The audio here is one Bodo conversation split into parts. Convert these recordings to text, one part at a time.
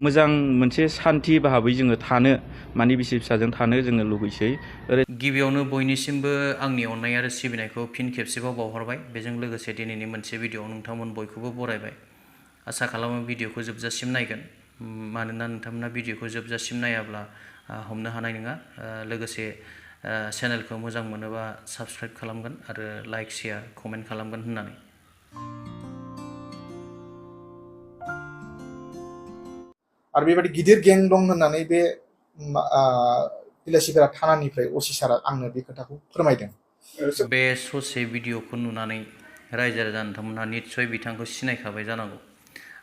मोजां मोनसे सान्थि भाबै जोङो थानो माने बिसि फिसाजों थानो जोङो लुगैसै। गिबियावनो बयनिसिमबो आंनि अननाय आरो सिबिनायखौ फिन खेबसेबाव बावहरबाय। बेजों लोगोसे दिनैनि मोनसे भिडिअ नोंथांमोन बयखौबो बरायबाय। आसा खालामो भिडिअखौ जोबजासिम नायगोन, मानोना नोंथांमोना भिडिअखौ जोबजासिम नायाब्ला हमनो हानाय नङा। लोगोसे चेनेलखौ मोजां मोनोबा साबस्क्राइब खालामगोन आरो लाइक शेयार कमेन्ट खालामगोन होननानै। आरो बेबायदि गिदिर गें दं होननानै बे बिलासिपारा थानानिफ्राय असि सारा आंनो बे खोथाखौ फोरमायदों। बे ससे भिडिअखौ नुनानै रायजो राजा नोंथांमोनहा निस्सय बिथांखौ सिनायखाबाय जानांगौ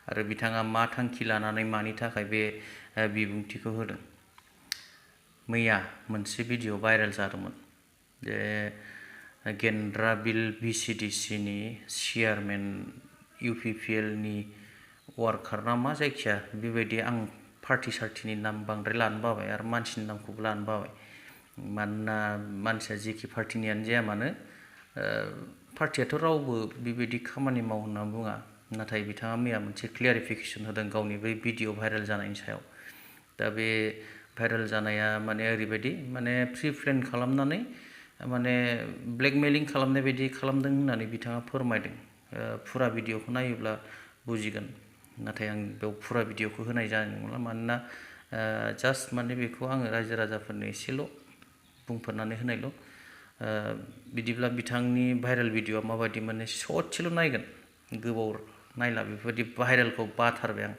आरो बिथाङा मा थांखि लानानै मानि थाखाय बे बिबुंथिखौ होदों। मैया मोनसे भिडिअ भाइरेल जादोंमोन जे गेन्द्राबिल VCDCनि चेयारमेन UPPLनि वार्कार ना मा जायखिया बेबायदि, आं पार्टि सार्टिनि नाम बांद्राय लानो बाबाय आरो मानसिनि नामखौबो लानो बाबाय। मानोना मानसिया जेखि पार्टिनियानो जाया मानो, पार्टियाथ' रावबो बेबायदि खामानि माव होनना बुङा। नाथाय बिथाङा मैया मोनसे क्लियारिफिकेसन होदों गावनि बै भिडिअ भाइरेल जानायनि सायाव। दा बे भाइरेल जानाया माने ओरैबायदि, माने प्रि प्लेन खालामनानै माने ब्लेकमेलिं खालामनाय बायदि खालामदों होननानै बिथाङा फोरमायदों। फुरा भिडिअखौ नायोब्ला बुजिगोन, नाथाय आं बेयाव फुरा भिडिअखौ होनाय जानाय नंला। मानोना जास्ट माने बेखौ आङो रायजो राजाफोरनो एसेल' बुंफोरनानै होनायल'। बिदिब्ला बिथांनि भाइरेल भिडिअआ माबायदि मोनो ससेल' नायगोन, गोबाव नायला। बेफोरबायदि भाइरेलखौ बाथारबाय आं।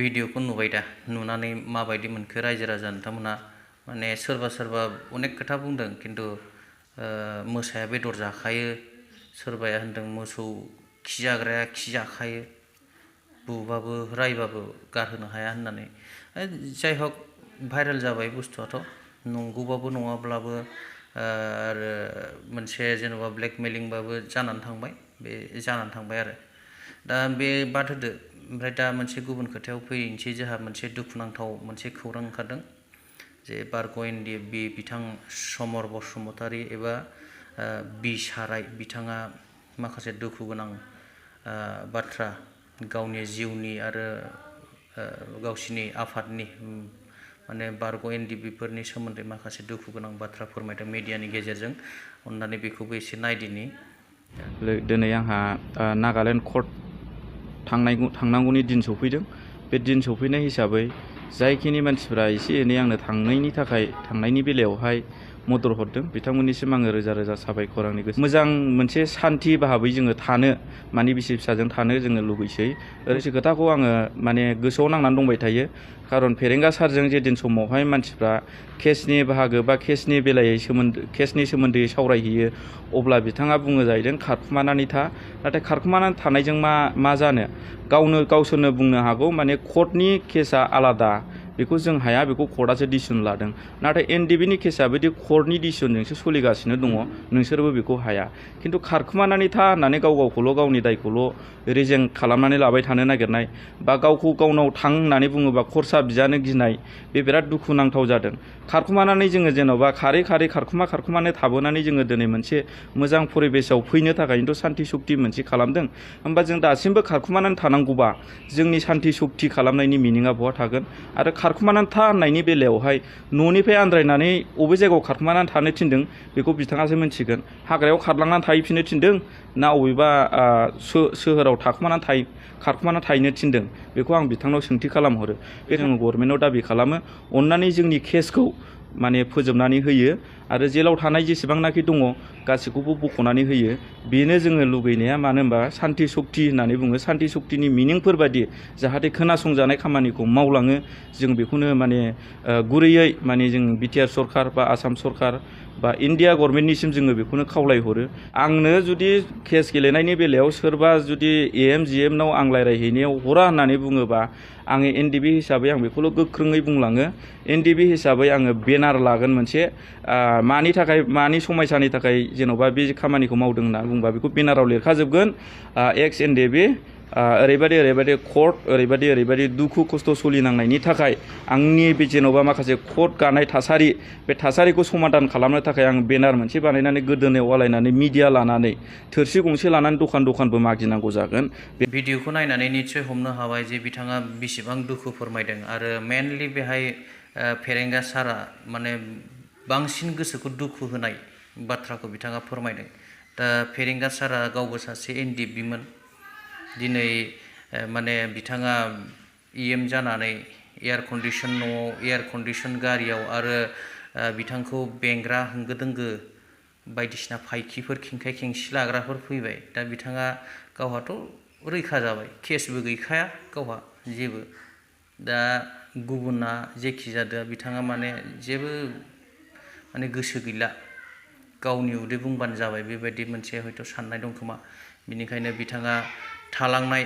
भिडिअखौ नुबाय दा, नुनानै माबायदि मोनखो रायजो राजा नोंथांमोना? माने सोरबा अनेक खोथा बुंदों, खिन्थु मोसाया बेदर जाखायो, सोरबाया होनदों मोसौ खि जाग्राया खि जाखायो, बुबाबो रायबाबो गारहोनो हाया होननानै। जाय हक भाइरेल जाबाय बुस्थुआथ', नंगौबाबो नङाब्लाबो आरो मोनसे जेन'बा ब्लेकमेलिंबाबो जानानै थांबाय, बे जानानै थांबाय आरो। दा बे बाद होदो, ओमफ्राय दा मोनसे गुबुन खोथायाव फैनोसै। जोंहा मोनसे दुखुनांथाव मोनसे खौरां ओंखारदों जे बारग' NDFB बिथां समर बसुमतारी एबा बि साराय बिथाङा माखासे दुखु गोनां बाथ्रा गावनि जिउनि आरो गावसिनि आफादनि माने बारग' NDFBफोरनि सोमोन्दै माखासे दुखु गोनां बाथ्रा फोरमायदों मिडियानि गेजेरजों। अननानै बेखौबो एसे नायदिनि। दिनै आंहा नागालेण्ड कर्ट थांनांगौनि दिन सफैदों। बे दिन सफैनाय हिसाबै जायखिनि मानसिफ्रा एसे एनै आंनो थांनायनि बेलायावहाय मदद हरदों, बिथांमोननिसिम आङो रोजा रोजा साबायखर। आंनि गोसो मोजां मोनसे सान्थि भाबै जोङो थानो माने बिसि फिसाजों थानो जोङो लुगैसै। ओरैसे खोथाखौ आङो माने गोसोआव नांनानै दंबाय थायो, खारन फेरेंगा सारजों जे दिन समावहाय मानसिफ्रा केसनि बाहागो बा केसनि सोमोन्दै सावरायहैयो, अब्ला बिथाङा बुङो जाहैदों खारखुमानानै था। नाथाय खारखुमानानै थानायजों मा जानो? गावसोरनो बुंनो हागौ माने कर्टनि केसा आलादा, बेखौ जों हाया, बेखौ कर्टआसो डिसिसन लादों। नाथाय NDFBनि केसा बिदि कर्टनि डिसिसनजोंसो सोलिगासिनो दङ, नोंसोरबो बेखौ हाया। खिन्थु खारखुमानानै था होननानै गावखौल' गावनि दायखौल' रेजें खालामनानै लाबाय थानो नागिरनाय, बा गावखौ गावनाव थां होननानै बुङोबा खरसा बिजानो गिनाय, बे बिराद दुखुनांथाव जादों। खारखुमानानै जोङो जेन'बा खारै खारखुमानो थाबोनानै जोङो दिनै मोनसे मोजां परिबेसाव फैनो थाखायथ' सान्थि सक्ति मोनसे खालामदों। होमबा जों दासिमबो खारखुमानानै थानांगौबा जोंनि सान्थि सक्ति खालामनायनि मिनिङा बहा थागोन? आरो खारखुमानानै था होननायनि बेलायावहाय न'निफ्राय आन्द्रायनानै अबे जायगायाव खारखुमानानै थानो थिनदों बेखौ बिथाङासो मिथिगोन। हाग्रायाव खारलांनानै थाहैफिननो थिनदों ना अबेबा सोहोराव खारखुमानानै थाहैनो थिनदों, बेखौ आं बिथांनाव सोंथि खालामहरो। बे जोङो गभर्नमेन्टआव दाबि खालामो अननानै जोंनि केसखौ माने फोजोबनानै होयो आरो जेलाव थानाय जेसेबांनाखि दङ गासैखौबो बख'नानै होयो। बेनो जोङो लुगैनाया। मानो होनबा सान्थि सक्ति होननानै बुङो, सान्थि सक्तिनि मिनिंफोर बायदि जाहाथे खोनासंजानाय खामानिखौ मावलाङो, जों बेखौनो माने गुरैयै माने जों BTR सरकार बा आसाम सरकार बा इन्डिया गभर्नमेन्टनिसिम जोङो बेखौनो खावलायहरो। आंनो जुदि केस गेलेनायनि बेलायाव सोरबा जुदि AM/GM नाव आं रायज्लायहैनायाव हरा होननानै बुङोबा, आङो NDFB हिसाबै आं बेखौल' गोख्रोङै बुंलाङो। NDFB हिसाबै आङो बेनार लागोन मोनसे, मानि समयसानि थाखाय जेन'बा बे खामानिखौ मावदों होनना बुंबा बेखौ बेनाराव लिरखाजोबगोन, एक्स NDFB ओरैबायदि कर्ट ओरैबायदि दुखु खस्थ' सोलिनांनायनि थाखाय आंनि बे जेन'बा माखासे कर्ट गानाय थासारि बे थासारिखौ समाधान खालामनो थाखाय आं बेनार मोनसे बानायनानै गोदोनायाव आलायनानै मिडिया लानानै थोरसि गंसे लानानै दखानबो मागिनांगौ जागोन। बे भिडिअखौ नायनानै निस्सय हमनो हाबाय जे बिथाङा बेसेबां दुखु फोरमायदों आरो मेनलि बेहाय फेरेंगा सारा माने बांसिन गोसोखौ दुखु होनाय बाथ्राखौ बिथाङा फोरमायदों। दा फेरेंगा सारा गावबो सासे एनडिएफबिमोन। दिनै माने बिथाङा EM जानानै एयार कन्डिसन न'आव एयार कन्डिसन गारियाव आरो बिथांखौ बेंग्रा होंगो दोंगो बायदिसिना फायखिफोर खेंखाय खेंसि लाग्राफोर फैबाय। दा बिथाङा गावहाथ' रैखा जाबाय, केसबो गैखाया गावहा जेबो। दा गुबुना जेखि जादोआ बिथाङा माने जेबो माने गोसो गैला, गावनि उदै बुंबानो जाबाय बेबायदि मोनसे हयथ' साननाय दं खोमा। बिनिखायनो बिथाङा थालांनाय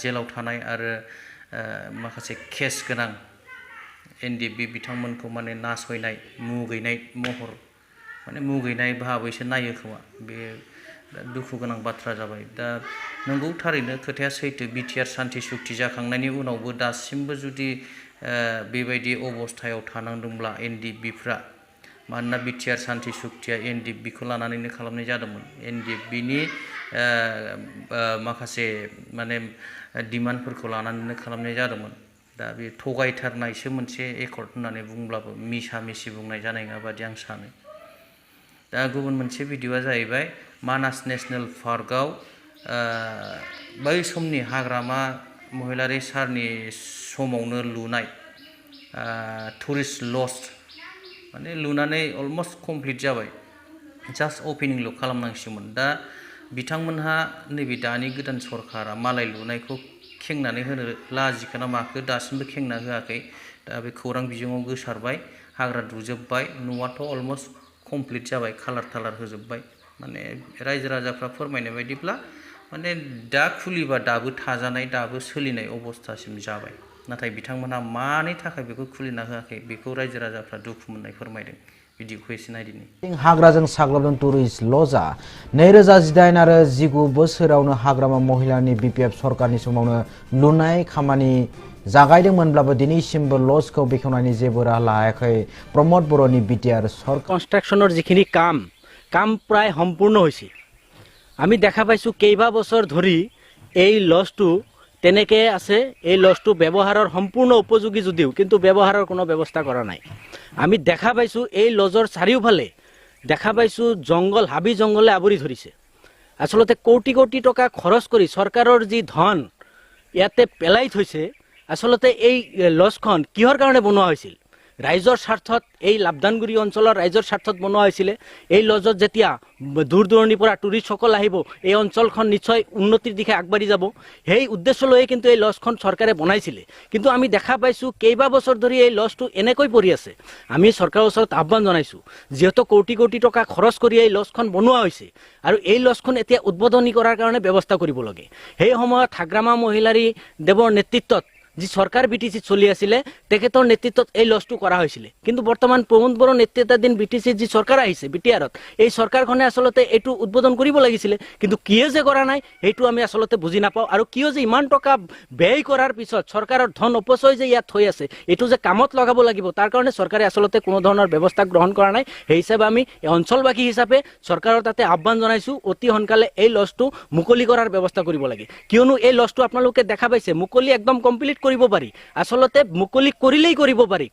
जेलाव थानाय आरो माखासे केस गोनां एनडिएफबि बिथांमोनखौ माने नासयनाय मुगैनाय महर माने मुगैनाय भाबैसो नायो खोमा। बे दुखु गोनां बाथ्रा जाबाय। दा नंगौ थारैनो खोथाया सैथो, बिटिआर सान्थि सुक्ति जाखांनायनि उनावबो दासिमबो जुदि बेबायदि अबस्थायाव थानांदोंब्ला एनडिएफबिफ्रा, मानोना बिटिआर सान्थि सुक्तिया एनडिएफबिखौ लानानैनो खालामनाय जादोंमोन। एनडिएफबिनि माखासे माने डिमान्डफोरखौ लानानैनो खालामनाय जादोंमोन। दा बे थगायथारनायसो मोनसे एकर्ड होननानै बुंब्लाबो मिसा मिसि बुंनाय जानाय नङा बादि आं सानो। दा गुबुन मोनसे भिडिअआ जाहैबाय मानास नेसनेल पार्कआव बै समनि हाग्रामा महिलारि सारनि समावनो लुनाय टुरिस्ट लज माने लुनानै अलमस्ट कमप्लिट जाबाय, जास्ट अपेनिंल' खालामनांसिगौमोन। दा बिथांमोनहा नैबे दानि गोदान सरकारा मालाय लुनायखौ खेंनानै होनो लाजिखो ना माखो दासिमबो खेंना होआखै। दा बे खौरां बिजोङाव गोसारबाय, हाग्रा दुजोब्बाय, न'आथ' अलमस्ट कमप्लिट जाबाय, कालार थालार होजोब्बाय। माने रायजो राजाफ्रा फोरमायनाय बायदिब्ला माने दा खुलिबा दाबो थाजानाय दाबो सोलिनाय अबस्थासिम जाबाय। नाथाय बिथांमोनहा मानि थाखाय बेखौ खुलिना होआखै बेखौ रायजो राजाफ्रा दुखु मोननाय फोरमायदों। भिडिअखौ एसे नायदिनि। हाग्राजों साग्लोबदों टुरिस्ट लजआ 2018 आरो 19 बोसोरावनो हाग्रामा महिलानि BPF सरकारनि समावनो लुनाय खामानि जागायदोंमोनब्लाबो दिनैसिमबो लजखौ बेखेवनायनि जेबो राहा लायाखै प्रमद बर'नि बिटिआर सरकार। কনস্ট্রাকশনৰ যিখিনি কাম প্ৰায় সম্পূৰ্ণ হৈছে। আমি দেখা পাইছো কেইবা বছৰ ধৰি এই লজটো তেনেকে আছে। এই লজটো ব্যৱহাৰৰ সম্পূৰ্ণ উপযোগী যদিও কিন্তু ব্যৱহাৰৰ কোনো ব্যৱস্থা কৰা নাই। আমি দেখা পাইছো এই লজৰ চাৰিওফালে দেখা পাইছো জংগল হাবি জংগলে আৱৰি ধৰিছে। আসলতে কোটি কোটি টকা খৰচ কৰি চৰকাৰৰ যি ধন ইয়াতে পেলাই থৈছে, আসলতে এই লজখন কিহৰ কাৰণে বনোৱা হৈছিল? ৰাইজৰ স্বাৰ্থত, এই লাভদানগুৰি অঞ্চলৰ ৰাইজৰ স্বাৰ্থত বনোৱা হৈছিলে। এই লজত যেতিয়া দূৰ দূৰণিৰ পৰা টুৰিষ্টসকল আহিব, এই অঞ্চলখন নিশ্চয় উন্নতিৰ দিশে আগবাঢ়ি যাব। সেই উদ্দেশ্য লৈয়ে কিন্তু এই লজখন চৰকাৰে বনাইছিলে। কিন্তু আমি দেখা পাইছোঁ কেইবা বছৰ ধৰি এই লজটো এনেকৈ পৰি আছে। আমি চৰকাৰৰ ওচৰত আহ্বান জনাইছোঁ, যিহেতু কোটি কোটি টকা খৰচ কৰি এই লজখন বনোৱা হৈছে আৰু এই লজখন এতিয়া উদ্বোধনী কৰাৰ কাৰণে ব্যৱস্থা কৰিব লাগে। সেই সময়ত হাগ্ৰামা মহিলাৰী দেৱৰ নেতৃত্বত যি সরকার বিটিসি চলি আছিল তেখেতৰ নেতৃত্বত এই লজটো কৰা হৈছিল। কিন্তু বৰ্তমান প্ৰমোদ বড়ো নেতৃত্বাধীন বিটিসিৰ যি সরকার আহিছে বিটিআৰত, এই সরকারখনে আসলতে এইটো উদ্বোধন কৰিব লাগিছিল। কিন্তু কিয় যে কৰা নাই সেইটো আমি আসলতে বুজি নাপাওঁ। আৰু কিয় যে ইমান টকা ব্যয় কৰাৰ পিছত সরকাৰৰ ধন অপচয় যে ইয়াত হৈ আছে, এইটো যে কামত লগাব লাগিব তাৰ কাৰণে সরকাৰে আসলতে কোনো ধৰণৰ ব্যৱস্থা গ্ৰহণ কৰা নাই। সেই হিচাপে আমি অঞ্চলবাসী হিচাপে সরকাৰৰ তাতে আহ্বান জনাইছোঁ, অতি সোনকালে এই লজটো মুকলি কৰাৰ ব্যৱস্থা কৰিব লাগে। কিয়নো এই লজটো আপোনালোকে দেখা পাইছে মুকলি একদম কমপ্লিট কৰিব পাৰি, আসলতে মুকলি কৰিলেই কৰিব পাৰি।